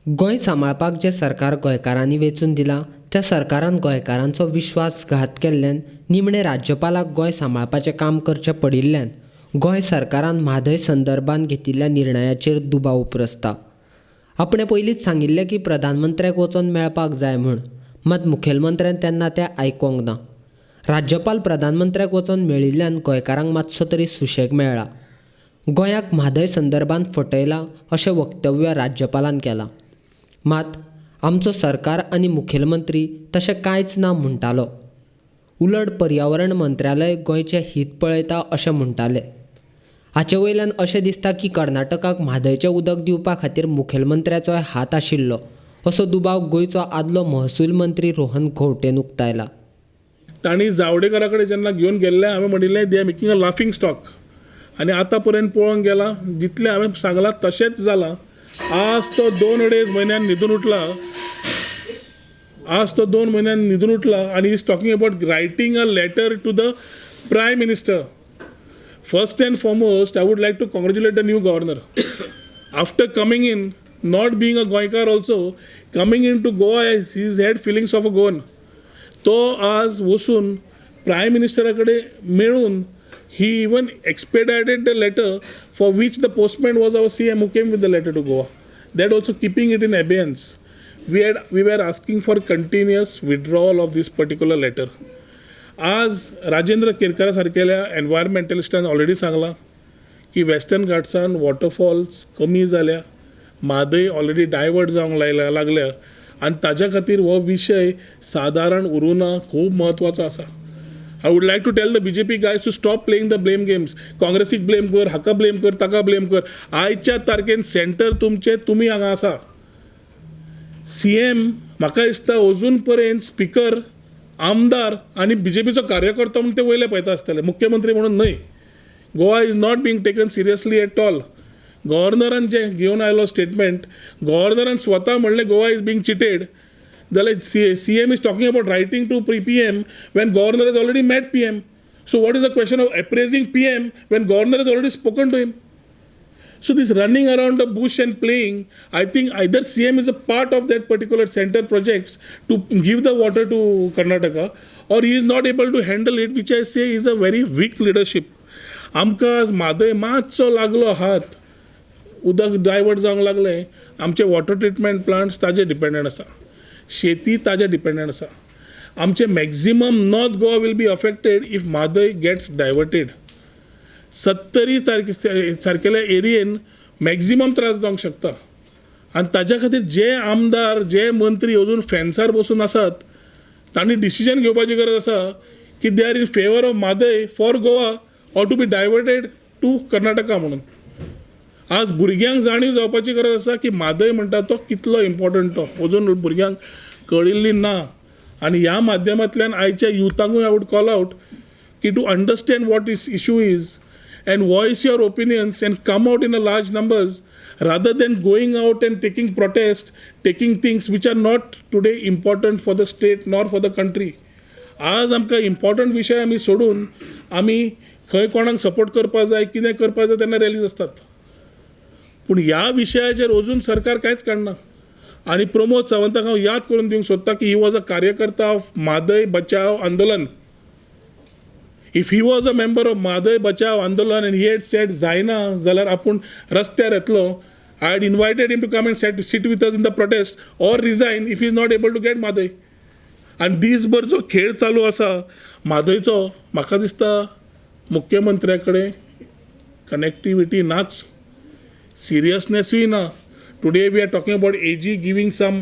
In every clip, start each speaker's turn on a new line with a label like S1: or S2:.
S1: गोंय सांबाळपाक जें सरकार गोंयकारांनी वेंचून दिलां त्या सरकारान गोंयकारांचो विश्वासघात केल्ल्यान निमणें राज्यपालाक गोंय सांबाळपाचें काम करचें पडिल्ल्यान गोंय सरकारान म्हादय संदर्भात घेतिल्ल्या निर्णयाचेर दुबाव उप्रासता. आपणें पयलींच सांगिल्लें की प्रधानमंत्र्याक वचोन मेळपाक जाय म्हूण, मात मुखेलमंत्र्यान तेन्ना तें आयकोंक ना. राज्यपाल प्रधानमंत्र्याक वचोन मेळिल्ल्यान गोंयकारांक मातसो तरी सुशेग मेळ्ळा. गोंयाक म्हादय संदर्भात फटयलां अशें वक्तव्य राज्यपालान केलां. मात आमचो सरकार आनी मुखेलमंत्री तशें कांयच ना म्हणटालो. उलट पर्यावरण मंत्रालय गोंयचें हीत पळयता अशें म्हणटाले. हाचे वयल्यान अशें दिसता की कर्नाटकाक म्हादयचें उदक दिवपा खातीर मुखेलमंत्र्याचोय हात आशिल्लो असो दुबाव गोंयचो आदलो महसूल मंत्री रोहन खंवटेन उक्तायला.
S2: तांणी जावडेकरा कडेन जेन्ना घेवन गेल्ले, हांवें म्हणिल्लें, they are making a laughing stock. आनी आतां पर्यंत पळोवंक गेलां, जितलें हांवें सांगलां तशेंच जालां. आज तो 2-2.5 म्हयन्यान न्हिदून उठला, आज तो 2 म्हयन्यान न्हिदून उठला आनी is talking about writing a letter to the prime minister. First and foremost, I would like to congratulate the new governor. After coming in, not being a Goenkar also, coming in to Goa, he's had feelings of a Goan. तो आज वचून prime मिनिस्टरा कडेन मेळून he even expedited the letter for which the postman was our CM who came with the letter to Goa. That also keeping it in abeyance. We were asking for continuous withdrawal of this particular letter. आज राजेंद्र केरकरा सारकेल्या एनवायरमेंटलिस्टान already सांगलां की western घाट्सान waterfalls कमी जाल्या, Mhadei already divert जावंक लागल्या आनी ताज्या खातीर हो विशय सादारण उरूना, खूब म्हत्वाचो आसा. I would like to tell the BJP guys to stop playing the blame games. काँग्रेसीक blame कर, हाका ब्लेम कर, ताका ब्लेम कर. आयच्या तारखेन सेंटर तुमचें, तुमी हांगा आसा. सीएम म्हाका दिसता अजून पर्यंत स्पिकर, आमदार आनी बीजेपीचो कार्यकर्तो म्हूण ते वयले पळयता आसतले, मुख्यमंत्री म्हणून न्हय. Goa is not being taken seriously at all. गव्हर्नरान जें घेवन आयलो स्टेटमेंट, गव्हर्नरान स्वता म्हणलें गोवा is being cheated, जाल्यार CM is talking about writing to PM when governor has already met PM. So what is the question of appraising PM when governor has already spoken to him? So this running around the bush and playing, I think either CM is a part of that particular center projects to give the water to Karnataka, or he is not able to handle it, which I say is a very weak leadership. आमकां आज म्हादय मातसो लागलो हात, उदक divert जावंक लागलें, आमचे water treatment plants ताजेर डिपेंडंट आसा, शेती ताजेर डिपेंडंट आसा. आमचे maximum North Goa will be affected if Mhadei gets diverted. Sattari तारखे सारकेल्या एरियेन मॅक्झिमम त्रास जावंक शकता आनी ताज्या खातीर जे आमदार, जे मंत्री अजून फेन्सार बसून आसात, तांणी डिसिजन घेवपाची गरज आसा की they are in favour of Mhadei for Goa or to be diverted to Karnataka म्हणून. आज भुरग्यांक जाणीव जावपाची गरज आसा की म्हादय म्हणटा तो कितलो इम्पॉर्टंट, तो अजून भुरग्यांक कळिल्ली ना. आनी ह्या माध्यमांतल्यान आयच्या युथांकूय I would call out की to understand what is issue is and voice your opinions and come out in a large numbers rather than going out and taking protest, taking things which are not today important for the state nor for the country. आज आमकां important विशय आमी सोडून आमी खंय कोणाक support करपा जाय, कितें करपा जाय, तेन्ना रॅलीज आसतात. पूण ह्या विशयाचेर अजून सरकार कांयच काडना. आनी प्रमोद सावंताक हांव याद करून दिवंक सोदता की he was a कार्यकर्ता of Mhadei Bachao Andolan. If he was a member of Mhadei Bachao Andolan and he had said जायना जाल्यार आपूण रस्त्यार येतलो, I had invited him to come and sit with us in the protest or resign if he is not able to get Mhadei. आनी दीसभर जो खेळ चालू आसा म्हादयचो, म्हाका दिसता मुख्यमंत्र्या कडेन कनेक्टिविटी नाच, सिरियसनेसूय ना. Today we are talking about AG giving some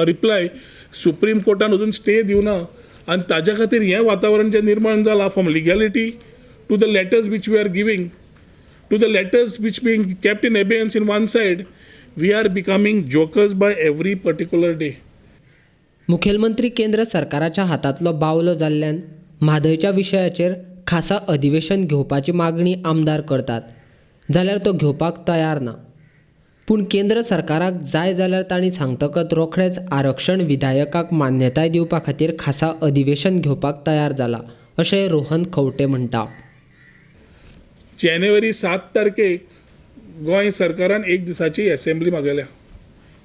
S2: reply. Supreme कोर्टान अजून स्टे दिवना आनी ताज्या खातीर हें वातावरण जें निर्माण जालां, from legality to the letters which we are giving, to the letters which being kept in abeyance in one side, we are becoming jokers by every particular day.
S1: मुखेलमंत्री केंद्र सरकाराच्या हातांतलो बावलो जाल्ल्यान म्हादयच्या विशयाचेर खासा अधिवेशन घेवपाची मागणी आमदार करतात जाल्यार तो घेवपाक तयार ना. पूण केंद्र सरकाराक जाय जाल्यार तांणी सांगतकच रोखडेंच आरक्षण विधायकाक मान्यताय दिवपा खातीर खासा अधिवेशन घेवपाक तयार जाला अशें रोहन खंवटे म्हणटा.
S2: जानेवारी 7 तारखेक गोंय सरकारान एक दिसाची एसेंब्ली मागयल्या.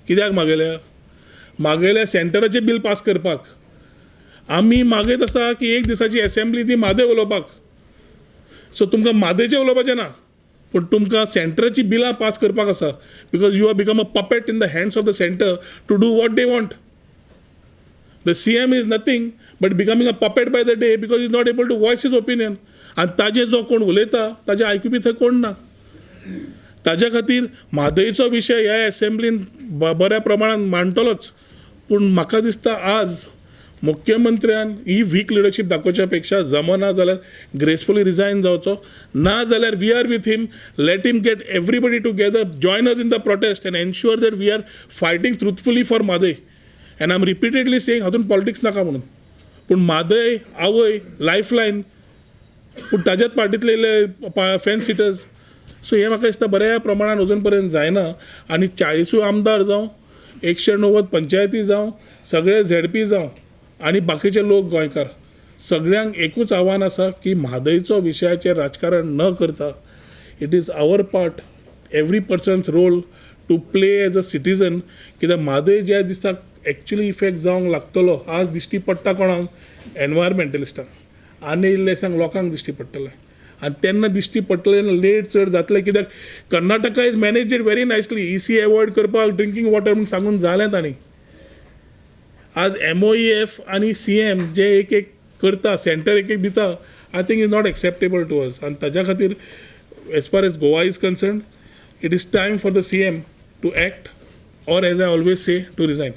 S2: कित्याक मागयल्या? मागयल्या सेंटराचें बील पास करपाक. आमी मागयत आसा की एक दिसाची एसेंब्ली ती म्हादय उलोवपाक. सो तुमकां म्हादयचें उलोवपाचें ना, पूण तुमकां सेंटराची बिलां पास करपाक आसा, because you are become a puppet in the hands of the centre to do what they want. The CM is nothing but becoming a puppet by the day because is not able to voice his opinion. आनी ताजे जो कोण उलयता ताजें आयकुपी थंय कोण ना. ताज्या खातीर म्हादयचो विशय ह्या एसेंब्लीन बऱ्या प्रमाणान मांडटलोच, पूण म्हाका दिसता आज मुख्यमंत्र्यान ही वीक लिडरशीप दाखोवच्या पेक्षा जमना जाल्यार ग्रेसफुली रिजायन जावचो, ना जाल्यार we are with him. Let him get everybody together, join us in the protest and ensure that we are fighting truthfully for Mhadei. And I am repeatedly saying, हातून politics नाका म्हणून, पूण म्हादय आवय life line, पूण ताज्याच पार्टींतले इल्ले fence seaters. So हें म्हाका दिसता बऱ्या प्रमाणान अजून पर्यंत जायना. आनी 40ूय आमदार जावं, 190 पंचायती जावं, सगळे झेडपी जावं आनी बाकीचे लोक गोंयकार, सगळ्यांक एकूच आव्हान आसा की म्हादयचो विशयाचेर राजकारण न करता it is our part, every person's role to play as a citizen. कित्याक म्हादय ज्या दिसाक एक्चुली इफेक्ट जावंक लागतलो, आज दिश्टी पडटा कोणाक? एनवायरमेंटलिस्टांक आनी इल्लेशांक लोकांक दिश्टी पडटलें. आनी तेन्ना दिश्टी पडटलें तेन्ना लेट चड जातलें, कित्याक Karnataka is manage it very nicely. EC avoid करपाक ड्रिंकींग वॉटर म्हूण सांगून जालें तांणी. आज एमओईएफ आनी सीएम जे एक एक करता, सेंटर एक एक दिता, I think is not acceptable to us. आनी ताज्या खातीर as far as Goa is concerned, it is time for the CM to act or, as I always say, to resign.